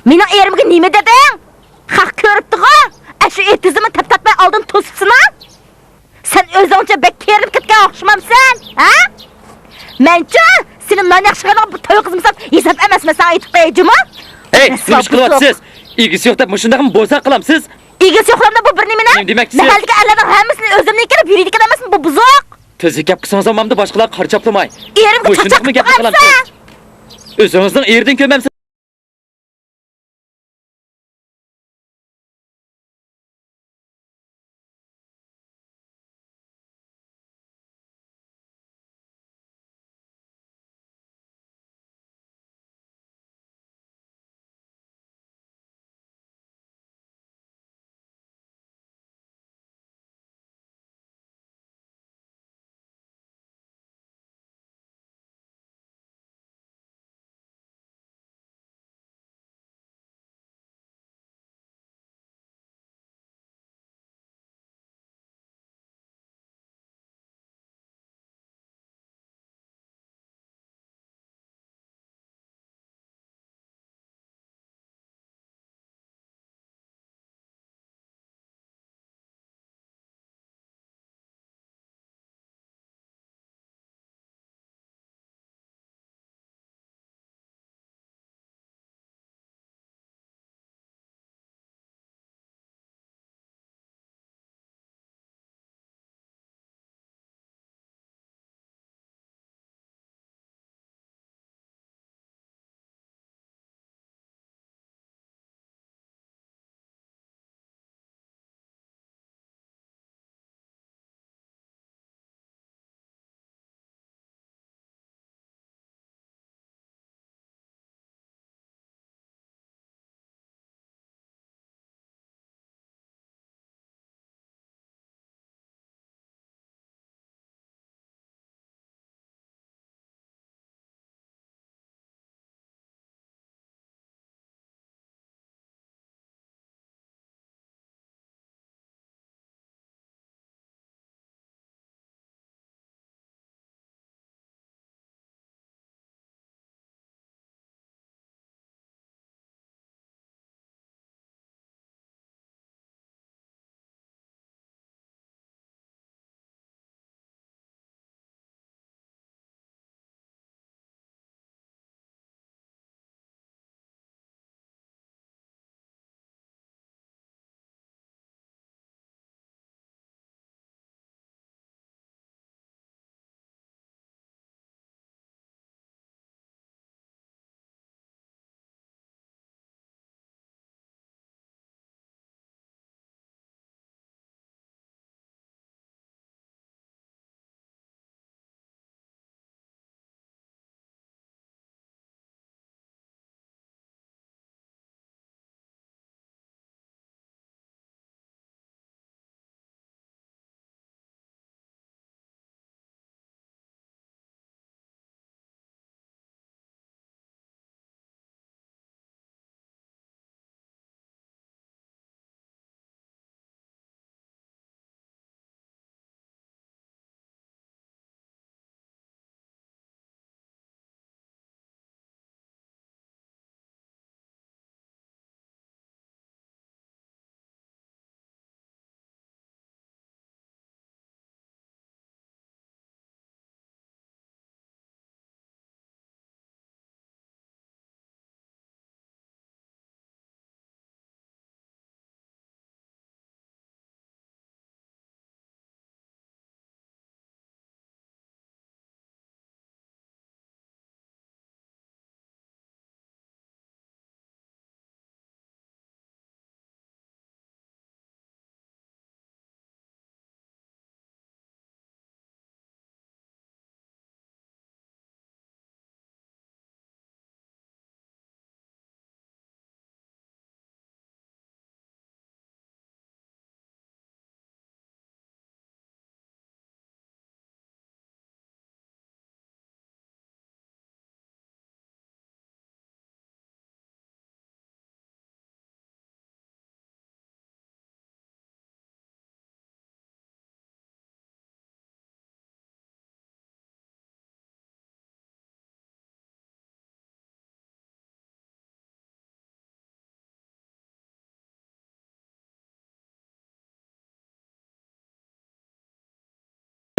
مېنىڭ ئېرىمگە نېمە دېدىڭ؟ خەق كۆرۈپتىغۇ، ئەشۇ ئېتىزىمۇ تەپ تارتماي ئالدىن توسۇپسىنا؟ سەن ئۆزۈڭچە بەك كېرىلىپ كەتكەن ئوخشىمامسەن، ھە؟ مەنچۇ، سېنى نان ياخشىغىنىڭ بۇ توي قىزمىسام ھېساب ئەمەسمەن ساڭا ئېيتىپ قوياي جۇمۇ. ھەي، نېمە ئىش قىلىۋاتىسىز؟ ئىگىسى يوق دەپ مۇشۇنداقمۇ بوزەك قىلامسىز؟ ئىگىسى يوقلامدا بۇ بىر نېمىنى؟ نېمە دېمەكچىسىز؟ مەھەللىدىكى ئەرلەرنىڭ ھەممىسىنى ئۆزۈمنىڭكى دەپ يۈرىدىكەن ئەمەسمۇ بۇ بۇزۇق؟ تېزرەك گەپ قىلسىڭىز ئامامدا باشقىلارغا قارا چاپلىماي. ئېرىمگە مۇشۇنداقمۇ چاچاق گەپ قىلىپ قالامسىز؟ ئۆزىڭىزنىڭ ئېرىدىن كۆرمەمسىز؟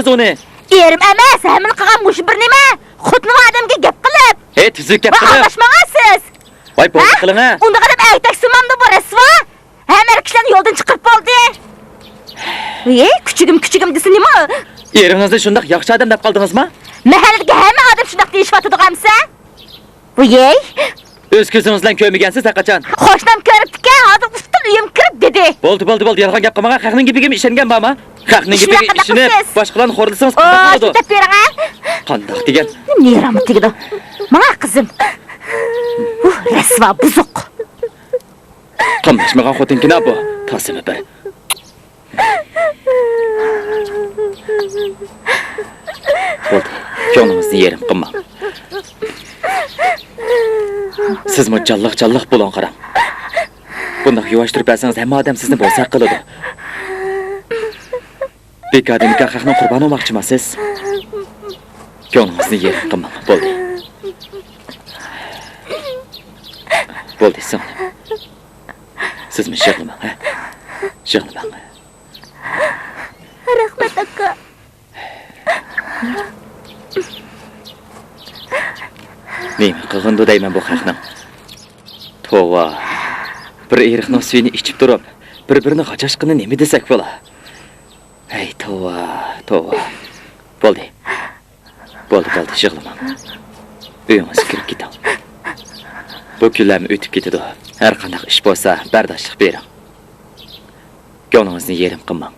ئۇنى. ئېرىم ئەمەس، ھەممىنى قىلغان مۇشۇ بىر نېمە؟ خوتۇنۇم ئادەمگە گەپ قىلىپ. ھەي، تۈزۈك گەپ قىلىڭ. ئاڭلاشمىغانسىز. ۋاي، بولدى قىلىڭە. ئۇنداق ئادەم ئەيتەك سۇمامدۇ بۇ رەسۋا؟ ھەممە ئەر كىشىلەرنى يولدىن چىقىرىپ بولدى. ۋىي، كۈچۈكۈم، كۈچۈكۈم دېسە نېمە؟ ئېرىڭىزنى شۇنداق ياخشى ئادەم دەپ قالدىڭىزمۇ؟ مەھەللىدىكى ھەممە ئادەم شۇنداق دېيىشىۋاتىدىغۇ ئەمىسە؟ ۋىي. ئۆز كۆزىڭىز بىلەن كۆرمىگەنسىز ھەرقاچان. قوشنام كۆرۈپتىكەن، ھازىر ئۇستىل ئۆيۈمگە كىرىپ دېدى. بولدى، بولدى، بولدى، يالغان گەپ قىلماڭ. خەقنىڭ گېپىگىمۇ ئىشەنگەن بارمۇ؟ خەقنىڭ گېپىگە ئىشىنىپ، باشقىلارنى خورلىسىڭىز قانداق بولىدۇ؟ دەپ بېرىڭ، ھە؟ قانداق دېگەن؟ نېرامۇ تېگىدۇ. ماڭا قىزىم. ئۇھ، رەسۋا، بۇزۇق. قاملاشمىغان خوتۇنكىنا بۇ. تازىمۇ بىر. بولدى، كۆڭلىڭىزنى يېرىم قىلماڭ. سىزمۇ جانلىق-جانلىق بولۇڭ، قاراڭ. بۇنداق يۇۋاشتۇرۇپ بەرسىڭىز، ھەممە ئادەم سىزنى بوزەك قىلىدۇ. بىكاردىن بىكار خەقنىڭ قۇربانى بولماقچىما سىز؟ كۆڭلىڭىزنى يېرىم قىلماڭ، بولدى. بولدى، سىڭلىم. سىزمۇ يىغلىماڭ، ھە؟ يىغلىماڭ. رەھمەت، ئاكا. نېمە قىلغىنىدۇ دەيمەن بۇ خەقنىڭ؟ توۋا. بىر ئېرىقنىڭ سۈيىنى ئىچىپ تۇرۇپ، بىر-بىرىنى غاجاشقىنى نېمە دېسەك بولا؟ ھەي، توۋا، توۋا. بولدى. بولدى، بولدى، يىغلىماڭ. ئۆيىڭىزگە كىرىپ كېتىڭ. بۇ كۈنلەرمۇ ئۆتۈپ كېتىدۇ. ھەر قانداق ئىش بولسا، بەرداشلىق بېرىڭ. كۆڭلىڭىزنى يېرىم قىلماڭ.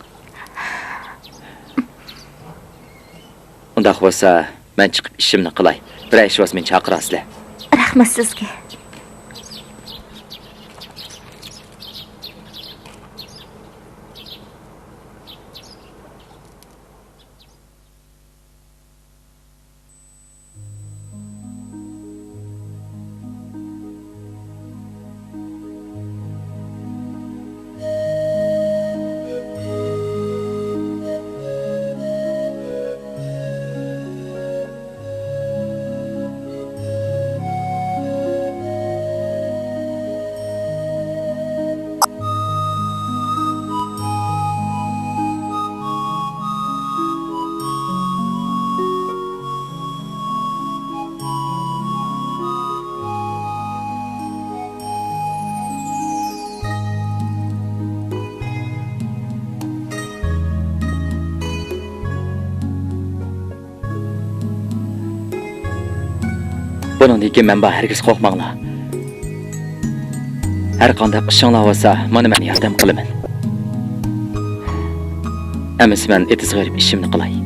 ئۇنداق بولسا، مەن چىقىپ ئىشىمنى قىلاي. بىرەر ئىش بولسا مېنى چاقىرارسىلەر. رەھمەت سىزگە. بۇنىڭدىن كېيىن مەن بار، ھەرگىز قورقماڭلار. ھەر قانداق ئىشىڭلار بولسا، مانا مەن ياردەم قىلىمەن. ئەمىسە مەن ئېتىزغا بېرىپ ئىشىمنى قىلاي.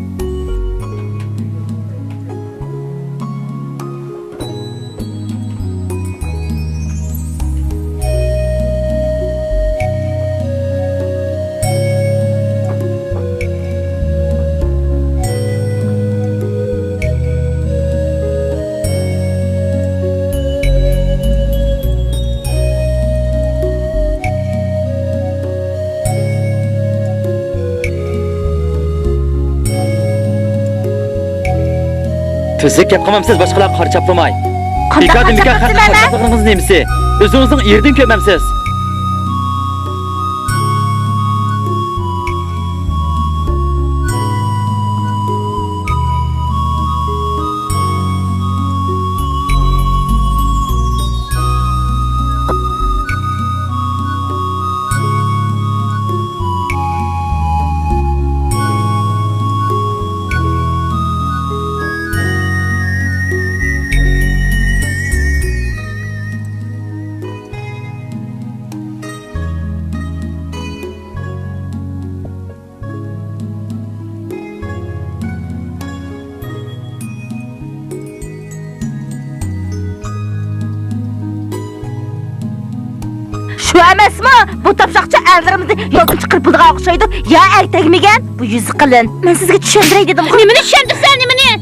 تۈزۈك گەپ قىلمامسىز باشقىلارغا قارا چاپلىماي؟ قانداق بىكاردىن بىكار خەققە قارا چاپلىغىنىڭىز نېمىسى؟ ئۆزىڭىزنىڭ ئېرىدىن كۆرمەمسىز؟ شۇ ئەمەسمۇ؟ بۇ تاپشاقچى ئەرلىرىمىزنى يولدىن چىقىرىپ بولىدىغان ئوخشايدۇ. يا ئەر تەگمىگەن، بۇ يۈزى قېلىن. مەن سىزگە چۈشەندۈرەي دېدىمغۇ. نېمىنى چۈشەندۈرسەن، نېمىنى؟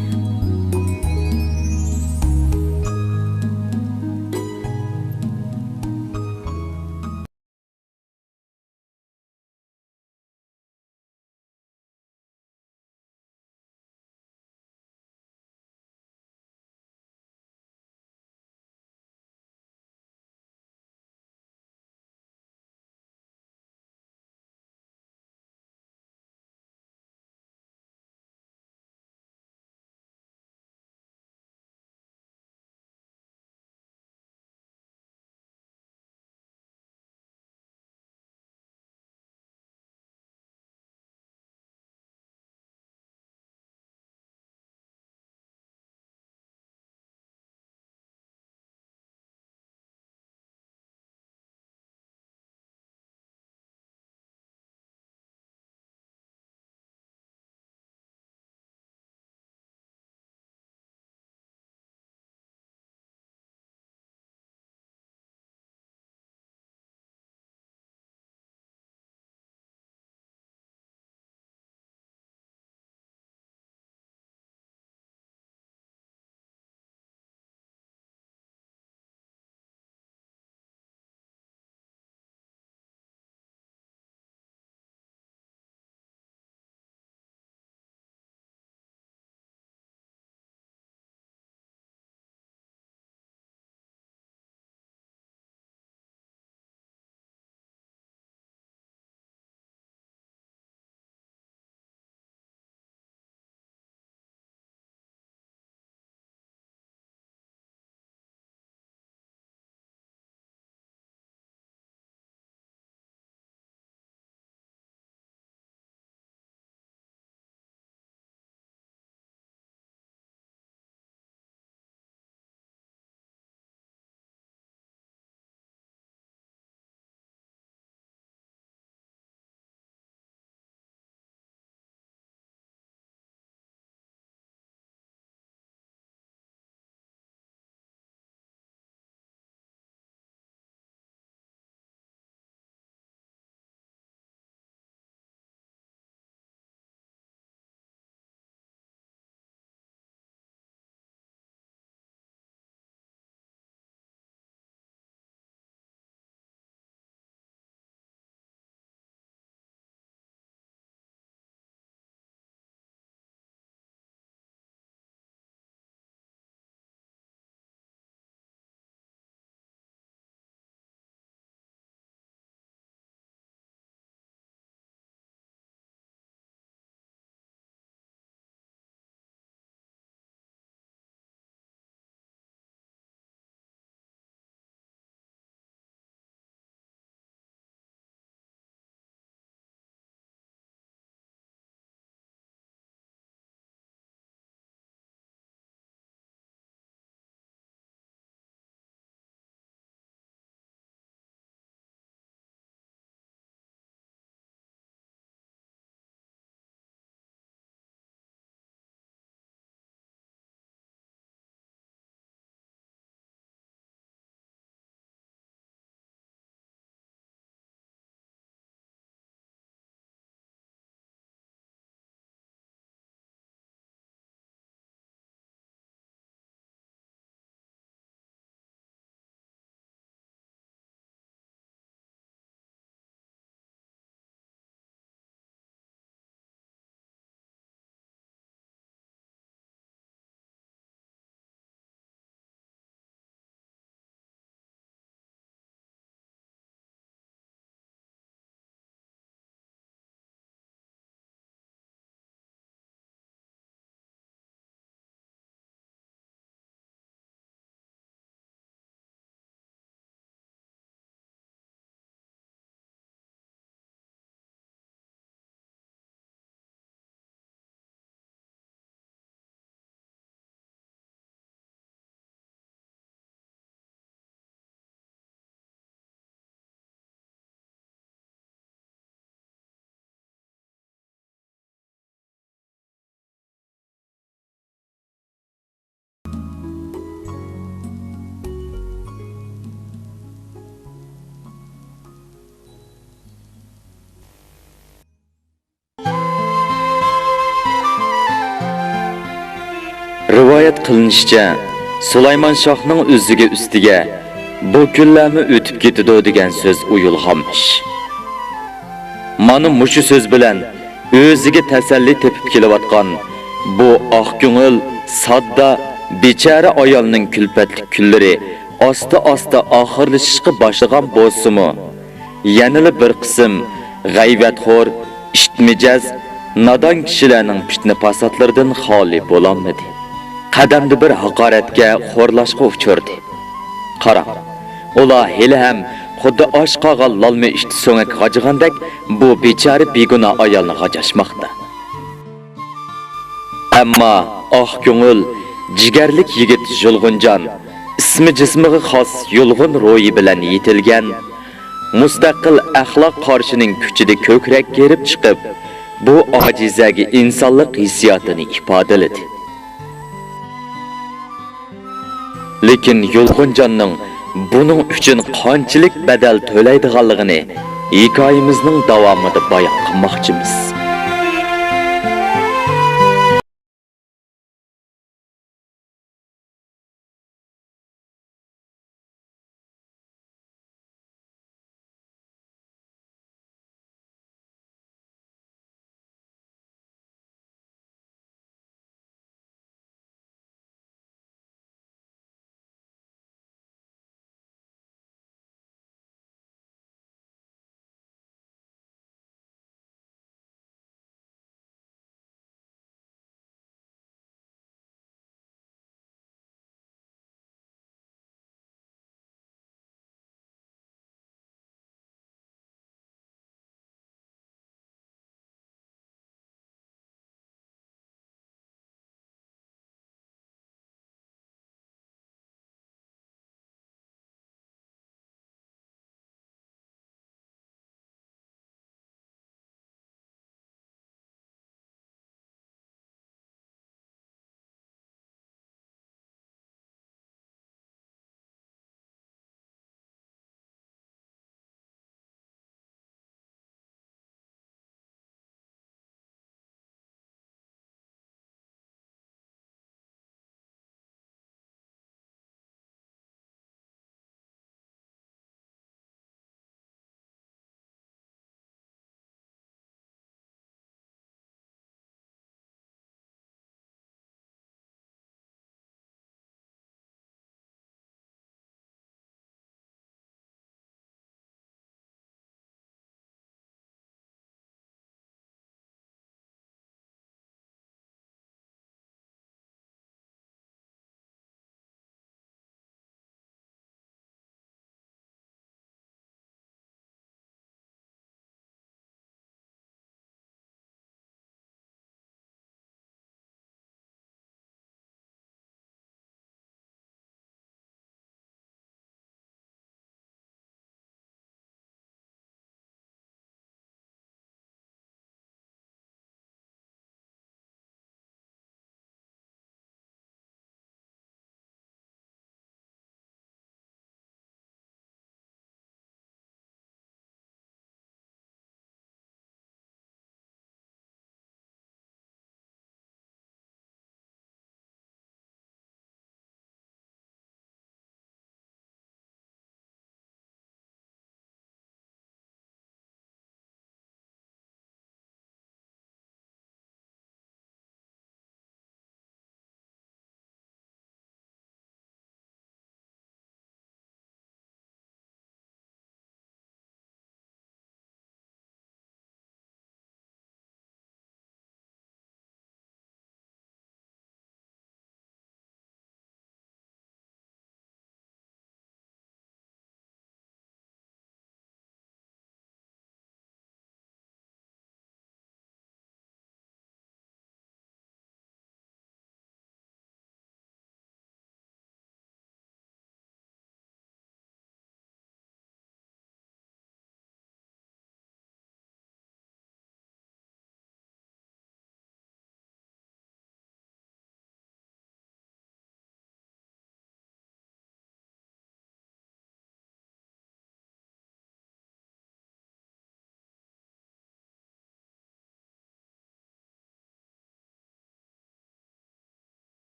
رىۋايەت قىلىنىشىچە، سۇلايمان شاھنىڭ ئۆزىگە ئۈستىگە «بۇ كۈنلەرمۇ ئۆتۈپ كېتىدۇ» دېگەن سۆز ئويۇلغانمىش. مانا مۇشۇ سۆز بىلەن ئۆزىگە تەسەللى تېپىپ كېلىۋاتقان بۇ ئاق كۆڭۈل، ساددا، بىچارە ئايالنىڭ كۈلپەتلىك كۈنلىرى ئاستا-ئاستا ئاخىرلىشىشقا باشلىغان بولسىمۇ، يەنىلا بىر قىسىم غەيۋەتخور، ئىت مىجەز، نادان كىشىلەرنىڭ پىتنە-پاساتلىرىدىن خالىي بولالمىدى. قەدەمدە بىر ھاقارەتكە، خورلاشقا ئۇچرىدى. قاراڭ، ئۇلار ھېلىھەم خۇددى ئاچ قالغان لالما ئىت سۆڭەك غاجىغاندەك بۇ بىچارە بىگۇناھ ئايالنى غاجاشماقتا. ئەمما ئاق كۆڭۈل، جىگەرلىك يىگىت يۇلغۇنجان ئىسمى جىسمىغا خاس يۇلغۇن روھى بىلەن يېتىلگەن، مۇستەقىل ئەخلاق قارىشىنىڭ كۈچىدە كۆكرەك كېرىپ چىقىپ، بۇ ئاجىزەگە ئىنسانلىق ھېسسىياتىنى ئىپادىلىدى. لېكىن يۇلغۇنجاننىڭ بۇنىڭ ئۈچۈن قانچىلىك بەدەل تۆلەيدىغانلىقىنى ھېكايىمىزنىڭ داۋامىدا بايان قىلماقچىمىز.